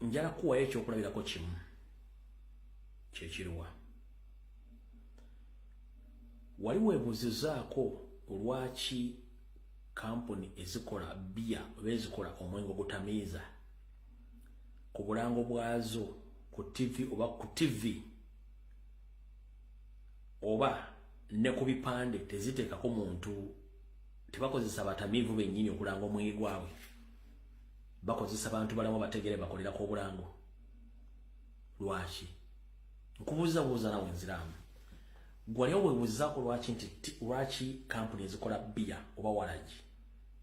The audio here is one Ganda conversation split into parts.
Njala kuwayo ekyokulabirako kimu. Kyekiriwa? Wali weebuuzizaako lwaki kampuni ezikola bbiya oba ezikola omwenge ogutamiiza ku bulango bwazo ku ttivi oba ku ttivi oba ne ku bipande teziteekako muntu, tebakozesa batamiivu bennyini okulanga omwenge gwabwe, bakozesa bantu balamu bategere bakolerako obulango? Lwaki? Nkubuuza buuza nawe nziraamu. Gwali oweebuuzaako lwaki nti lwaki kampuni ezikola bbiya oba walagi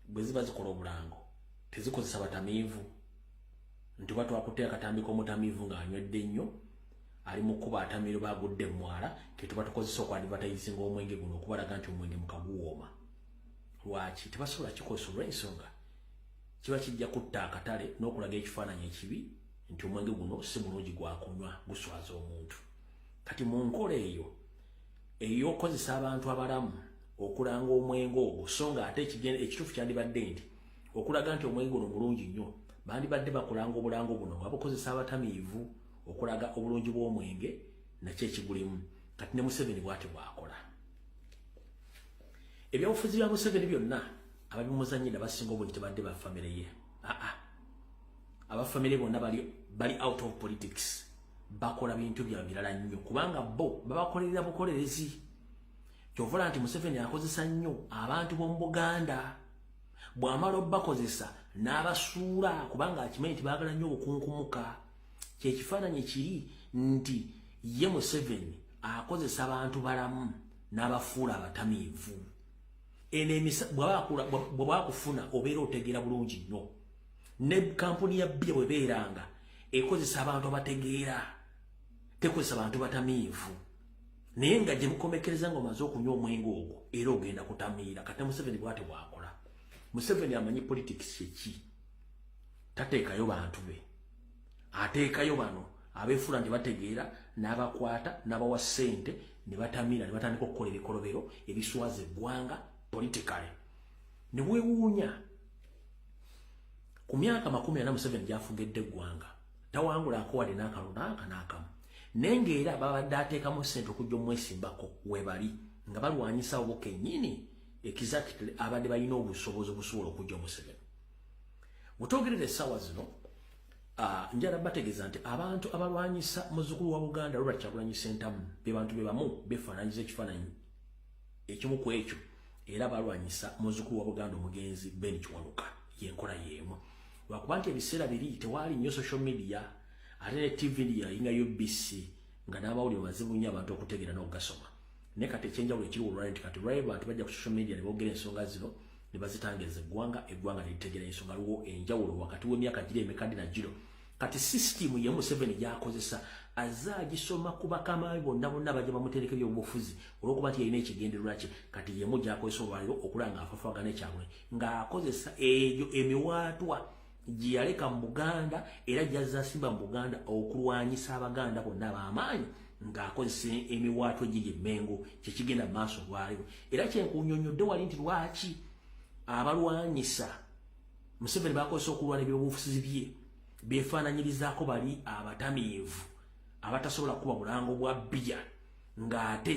bwe ziba zikola obulango tezikozesa batamiivu, nti oba twakutte akatambi k'omutamiivu ng'anywedde nnyo, ali mu kkuba atamiiro, baagudde mwala, ke tuba tukozesa okuadvertisinga omwenge guno okubalaga nti omwenge mukaguwooma? Lwaki tebasobola kikozesa? Olw'ensonga kiba kijja kutta akatale n'okulaga ekifaananyi ekibi nti omwenge guno si mulungi gwakunywa, guswaza omuntu. Kati mu nkola eyo ey'okukozesa abantu abalamu okulanga omwenge ogwo, so nga ate ekituufu kyandibadde nti okulaga nti omwenge guno mulungi nnyo, bandibadde bakulanga obulango buno nga bukozesa abatamiivu okulaga obulungi bw'omwenge nakyo ekigulimu. Kati ne Museveni bw'atyo bw'akola. Ebyobufuzi bya Museveni byonna ababimuzanyira basinga obungi tebadde ba famire ye. Aa, abafamire bonna bali out of politics, bakola bintu bya birala nnyo, kubanga bo babakolerera bukolerezi. Kyovula nti Museveni akozesa nnyo abantu b'omu Buganda, bw'amala obbakozesa n'abasuula, kubanga akimanyi nti baagala nnyo obukunkumuka. Kyekifaananyi kiri nti ye Museveni akozesa bantu balamu n'abafuula abatamiivu. Eno emisa bw'aba akufuna obeera otegeera bulungi nnyo. Ne kampuni ya bbiya bwe beeranga ekozesa abantu abategeera, tekozesa bantu batamiivu, naye nga gye bukomekereza nga omaze okunywa omwenge ogwo era ogenda kutamiira. Kati Museveni bwate bwakola. Museveni amanyi politics kyeki. Tateekayo bantu be, ateekayo bano abeefuula nti bategeera, n'abakwata n'abawa ssente ne batamira ne batandika okukola ebikolobero ebiswaza eggwanga politically. Ne weewuunya ku myaka 40 Museveni gy'afugedde eggwanga, tawangulaako wadde n'akalulu n'aka n'akamu, naye ng'era babadde ateekamu ssente okujja omwesimbako webali nga balwanyisa abo kennyini exactly abadde balina obusobozi obusobola okujja Museveni. Bwetwogerera essaawa zino, njala bategeeza nti abantu abalwanyisa muzzukulu wa Buganda Robert Kyagulanyi Ssentamu be bantu be bamu befaananyiza ekifaananyi ekimu ku ekyo era balwanyisa muzzukulu wa Buganda omugenzi Ben Kiwanuka. Yenkola y'emu, lwakuba nti ebiseera biri tewaali nnyo social media, ate ne TV yayinga UBC nga n'amawulire mazibu nnyo abantu okutegeera n'okugasoma. Naye kati ekyenjawulo ekiriwo olwali nti kati olwali bantu bajja ku social media ne boogera ensonga zino ne bazitangeeza eggwanga, eggwanga ne litegeera ensonga. Aliwo enjawulo wakati w'emyaka giri emekadde na giro. Kati sisitimu ye Museveni gy'akozesa azze agisoma ku bakama be bonna bonna bajja bamutereka ebyobufuzi, olw'okuba nti yalina ekigendererwa kye. Kati yemu gy'akozesa olwaliro okulaba ng'afafagana ekyabwe, ng'akozesa egyo emiwaatwa gye yaleka mu Buganda era gy'azze asimba mu Buganda okulwanyisa Abaganda bonna ab'amaanyi, ng'akozesa emiwaatwa egiri Emmengo. Kyekigenda mu maaso olwaliro, era kyenkunyonnyodde wali nti lwaki abalwanyisa Museveni bakozesa okulwana ebyobufuzi bye befaananyirizaako bali abatamiivu abatasobola kuba bulango bwa bbiya, ng'ate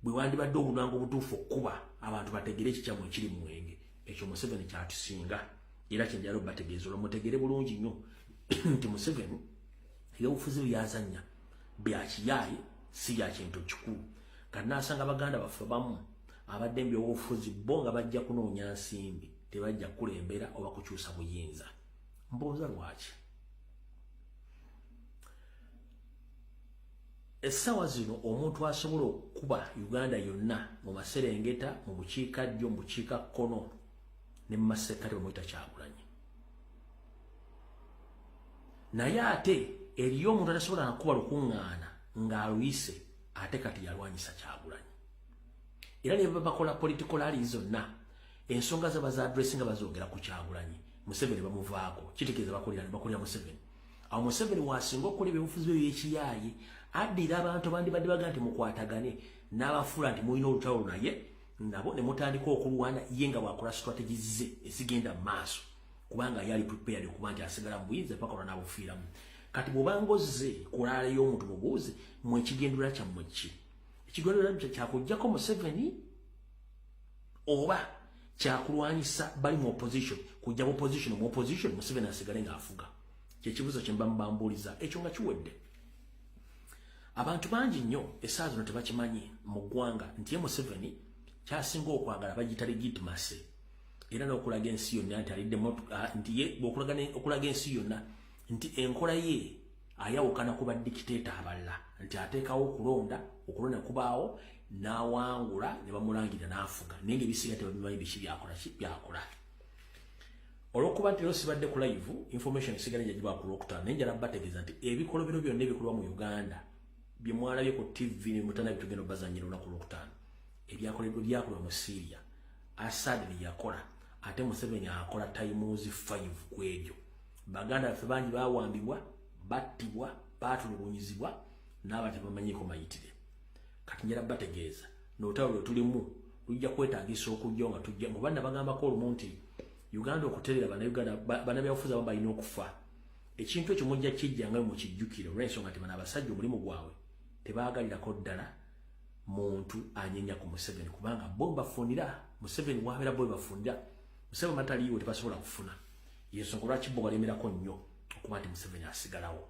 bwe wandibadde obulango obutuufu okukuba abantu bategere ekikyamu ekiri mu mwenge. Ekyo Museveni kyatusinga, era kyenjala obategeeza olwo mutegere bulungi nnyo nti Museveni ebyobufuzi byazannya bya kiyaaye, si bya kintu kikulu. Kati naasanga baganda baffe bamu abadde mu byobufuzi bo nga bajja kunoonya nsimbi, tebajja kukulembera oba kukyusa buyinza. Mbuuza lwaki? Essaawa zino omuntu asobola okukuba Uganda yonna mu maserengeta, mu bukiikaddyo, mu bukiikakkono ne mu masekkati bamuyita Kyagulanyi, naye ate eriyo omuntu atasobola nakuba lukuŋŋaana ng'aluyise, ate kati yalwanyisa Kyagulanyi. Era ne baba bakola political rally zonna, ensonga zaba za addressing bazoogera ku Kyagulanyi, Museveni bamuvaako. Kitegeeza bakolera Museveni. Awo Museveni wasinga okukola ebyobufuzi bye byekiyaaye, addira abantu abandibadde baga nti mukwatagane n'abafuula nti mulina olutalo naye nabo ne mutandika okulwana ye, nga bwakola strategy ze ezigenda mu maaso, kubanga yali prepared okuba nti asigala mu buyinza paka lwanabufiiramu. Kati bw'obanga ozze ku rally y'omuntu, mubuuze, mwe ekigendera kyammwe ki? Ekigendera kyakuggyako Museveni oba kyakulwanyisa bali mu opposition, kujja mu opposition, mu opposition Museveni asigale ng'afuga? Kyekibuuzo kye mba mubambuuliza. Ekyo nga kiwedde, abantu bangi nnyo essaawa zino tebakimanyi mu ggwanga nti ye Museveni kyasinga okwagala bagiyita legitimacy, era n'okulaga ensi yonna nti alidde, nti ye okulaga ensi yonna nti enkola ye ayawukana ku badikiteeta abalala, nti ateekawo okulonda, okulonda kubaawo, n'awangula ne bamulangira n'afuga, naye nga ebisiga tebabimanyi biki byakola ki byakola. Olwokuba nti leero sibadde ku live, information esigala njagiba ku Lwokutaano, naye njala bategeeza nti ebikolobero byonna ebikolwa mu Uganda bye mwalabye ku TV ne mutana bitugenda obazanyira olunaku Lwokutaano, ebyakoleddwa byakolwa mu Syria, Assad bye yakola, ate Museveni akola times 5 ku ebyo. Baganda baffe bangi bawambibwa, battibwa, batulugunyizibwa n'aba tebamanyiiko mayitire. Kati njala bategeeza n'olutalo lwe tulimu lujja kwetaagisa okujja nga tujja mu banna. Bagambako olumu nti Uganda okuterera, Bannayuganda, bannabyabufuzi abamu balina okufa. Ekintu ekyo mujja kijja nga mukijjukire, olw'ensonga nti bano abasajja omulimu gwabwe tebaagalirako ddala muntu anyenya ku Museveni, kubanga bo bafunira Museveni wabeera, bo bafunira Museveni, mataliiwo tebasobola kufuna. Yensonga lwaki bo balemerako nnyo okuba nti Museveni asigalawo.